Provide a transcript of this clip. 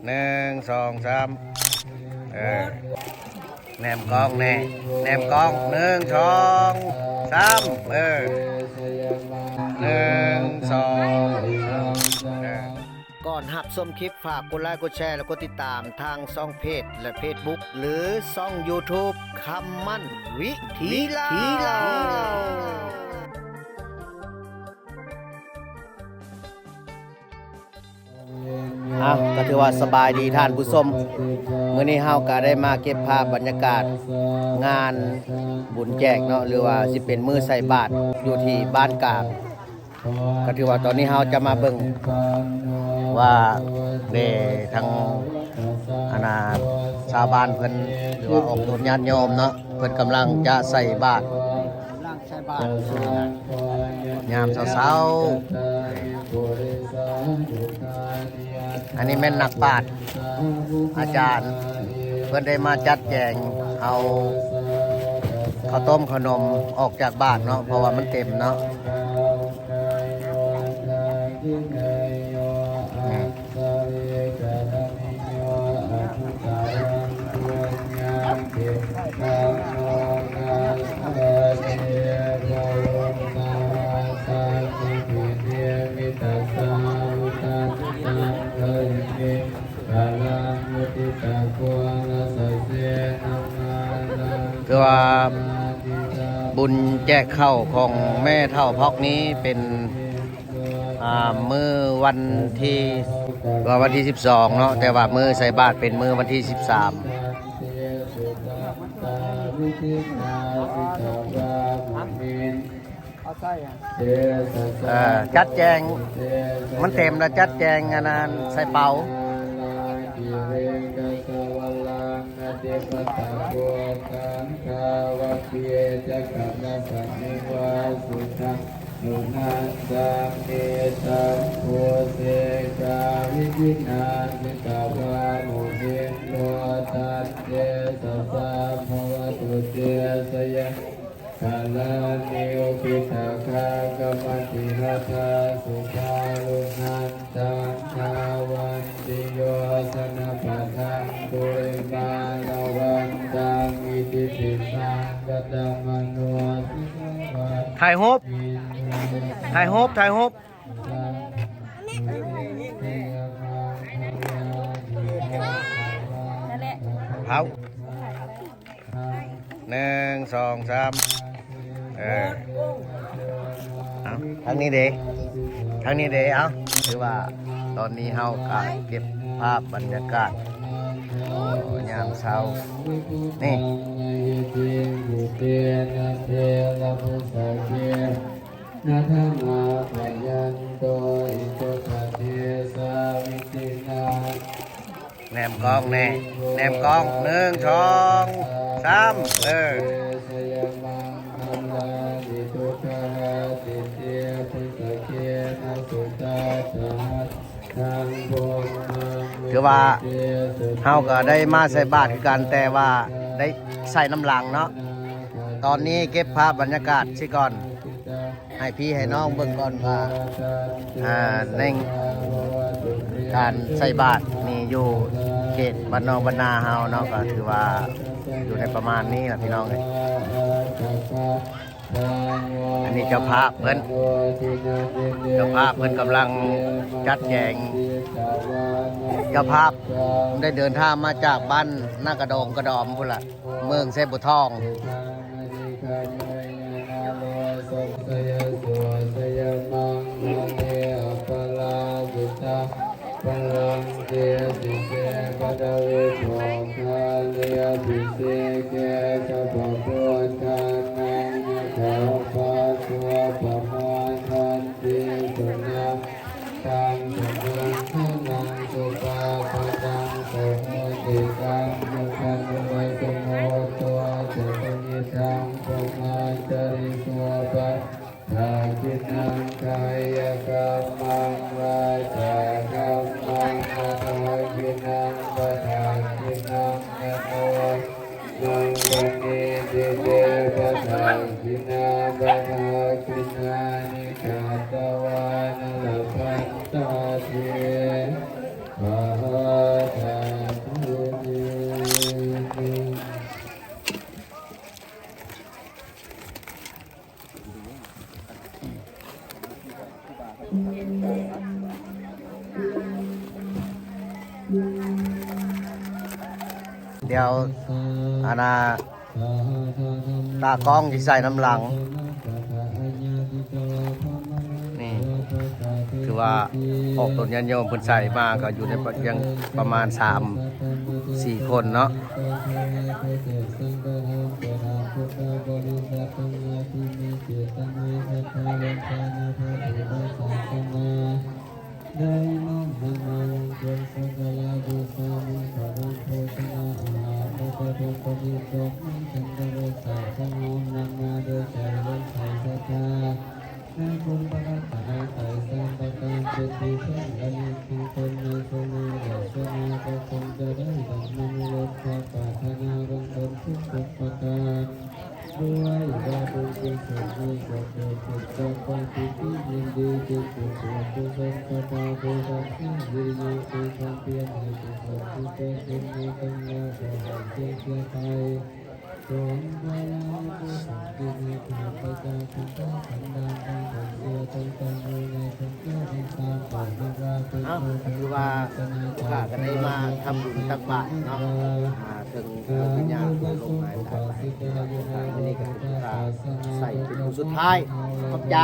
ໜຶ່ງ ສອງ ສາມ ເອີ ແນມກ້ອງແນ່ ແນມກ້ອງ ໜຶ່ງ ສອງ ສາມ ເອີ ໜຶ່ງ ສອງ ສາມ ເອີ. ກ່ອນຮັບຊົມຄລິບ ຝາກກົດໄລ ກົດແຊ ແລະ ກົດຕິດຕາມທາງຊ່ອງເພຈ ແລະ ເຟສບຸກ ຫຼື ຊ່ອງຢູທູບ ຄຳໝັ້ນວິຖີລາວ. ເອົ້າ ກໍຖືວ່າສະບາຍດີທ່ານຜູ້ຊົມ, ມື້ນີ້ເຮົາກໍໄດ້ມາເກັບພາບບັນຍາກາດງານບຸນແຈກເນາະ ຫຼືວ່າຊິເປັນມື້ໃສ່ບາດຢູ່ທີ່ບ້ານກາງ, ກໍຖືວ່າຕອນນີ້ເຮົາຈະມາເບິ່ງວ່າ ເດ້ ທາງ ອັນນ່າ ຊາວບ້ານເພິ່ນ ຫຼືວ່າອອກຕົນຍາດໂຍມເນາະ ເພິ່ນກຳລັງຈະໃສ່ບາດ ກຳລັງໃສ່ບາດ ຍາມເຊົ້າໆ. ອັນນີ້ແມ່ນນັກບາດ ອາຈານ ເພິ່ນໄດ້ມາຈັດແຈງເອົາເຂົ້າຕົ້ມເຂົ້າໜົມອອກຈາກບາດເນາະ ເພາະວ່າມັນເຕັມເນາະ. ຄືວ່າບຸນແຈກເຂົ້າຂອງແມ່ເຖົ້າພອກນີ້ເປັນ ອ່າ ມື້ວັນທີ ວ່າວັນທີສິບສອງເນາະ ແຕ່ວ່າມື້ໃສ່ບາດເປັນມື້ວັນທີສິບສາມ. ເອີ ຈັດແຈງ ມັນເຕັມແລ້ວ ຈັດແຈງອັນນັ້ນໃສ່ເປົາ. ຖ່າຍຮູບ ຖ່າຍຮູບ ຖ່າຍຮູບ. ເອົາ ໜຶ່ງ ສອງ ສາມ ເອີ ເອົາ ທາງນີ້ເດ້ ທາງນີ້ເດ້. ເອົາ ຖືວ່າຕອນນີ້ເຮົາກໍເກັບພາບບັນຍາກາດ ໂອ້ ຍາມເຊົ້ານີ້. ນະທະມະພະຍັນໂຕ ອິໂຕປະເດຊາວິຈິນາ. ແນມກ້ອງແນ່ ແນມກ້ອງ ໜຶ່ງ ສອງ ສາມ ເອີ ສະຍະມັງຄະລານິ ທຸກຂະຫາຕິເຕ ພຸດທະເກນະສຸຕາສະຫັດ ຖືວ່າເຮົາກໍໄດ້ມາໃສ່ບາດຄືກັນ ແຕ່ວ່າໄດ້ໃສ່ນຳຫຼັງເນາະ. ຕອນນີ້ເກັບພາບບັນຍາກາດຊິກ່ອນ ໃຫ້ພີ່ໃຫ້ນ້ອງເບິ່ງກ່ອນວ່າ ອ່າ ໃນການໃສ່ບາດນີ້ຢູ່ເຂດບ້ານນອກບ້ານນາເຮົາເນາະ ກໍຖືວ່າຢູ່ໃນປະມານນີ້ລະພີ່ນ້ອງເອີຍ. ອັນນີ້ເຈົ້າພາບເພິ່ນ ເຈົ້າພາບເພິ່ນກຳລັງຈັດແຈງ ເຈົ້າພາບໄດ້ເດີນທາງມາຈາກບ້ານນາກະດົງກະດອມພຸ້ນລະ ເມືອງໄຊບົວທອງ. ພະລັງເຈຕິເສ ປະທະວິໂພຄານິ ອະພິເສເກ ກັບພະພຸດທານັງ ນະຄະປະໂສ ປະມາທັນຕິ ສຸນັນຕັງ ສຸມັງຄະລັງ ສຸປາປະດັງ ສະໂຫຕິກັງ ສຸຂັນຕິ ສຸມຸດໂຕ ຈະ ສຸວິທັງ ບະມະຈາຣິສຸ ປະ ດາຂິນັງ ກາຍະກັມມັງ ວາຈາກັມມັງ ອະດາຂິນັງ ປະດາຂິນັງ ມະໂນ ວິ ດຽວອັນນ່າ ຕາກ້ອງຊິໃສ່ນຳຫຼັງ. ນີ້ ຄືວ່າອອກຕົນຍາດໂຍມເພິ່ນໃສ່ມາ ກໍຢູ່ໃນປະ ຍັງປະມານສາມສີ່ຄົນເນາະ. ໄດ້ນ້ອມນຳມາຍັງເຄື່ອງສັກກາລະບູຊາ ມີພະວັງໂພຊະນາອາຫານ ແລະປະເພດປະເພດດອກໄມ້ຈັນທະວິສາ ຂໍນ້ອມນຳມາດ້ວຍໃຈເລື່ອມໃສສັດທາ ໃນຄຸນພະລັດຕະນະໄຕສາມປະການ ເປັນທີ່ເພິ່ງລະລຶກຂອງຕົນໃນຊຸມື້ ແລະຊຸໜ້າກໍຄົງຈະໄດ້ດັ່ງມະນຸລົດຄວາມປາດຖະໜາ ເບື້ອງຕົ້ນທຸກປະການ. ດ້ວຍວ່າບຸນກຸສົນນີ້ກໍເກີດຂຶ້ນຈາກຄວາມປີຕິຍິນດີ ຈຶ່ງເປັນບຸນກຸສົນກັບພະຜູ້ຮັກສາວິລິຍະ ຄືຄວາມພຽນໃຫ້ກຸສົນທີ່ເກີດຂຶ້ນໃນຕົນແລ້ວ ກໍໃຫ້ເສຍເສຍໄປ. ສອງ ພະລານຸພາບທີ່ໃຫ້ຂ້າພະເຈົ້າທັງຫຼາຍ ບັນດາບັນດານທັງເສຍ ຕົນຕັ້ງຢູ່ໃນ ເອົ້າ ກໍຄືວ່າ ພວກຂ້າກໍໄດ້ມາທຳບຸນຕັກບາດເນາະ ອ່າ ເຖິງດວງວິນຍານຂອງລົມຫາຍຕາຍໄປ ມື້ນີ້ກໍຄືວ່າໃສ່ເປັນມື້ສຸດທ້າຍ. ຂອບໃຈ.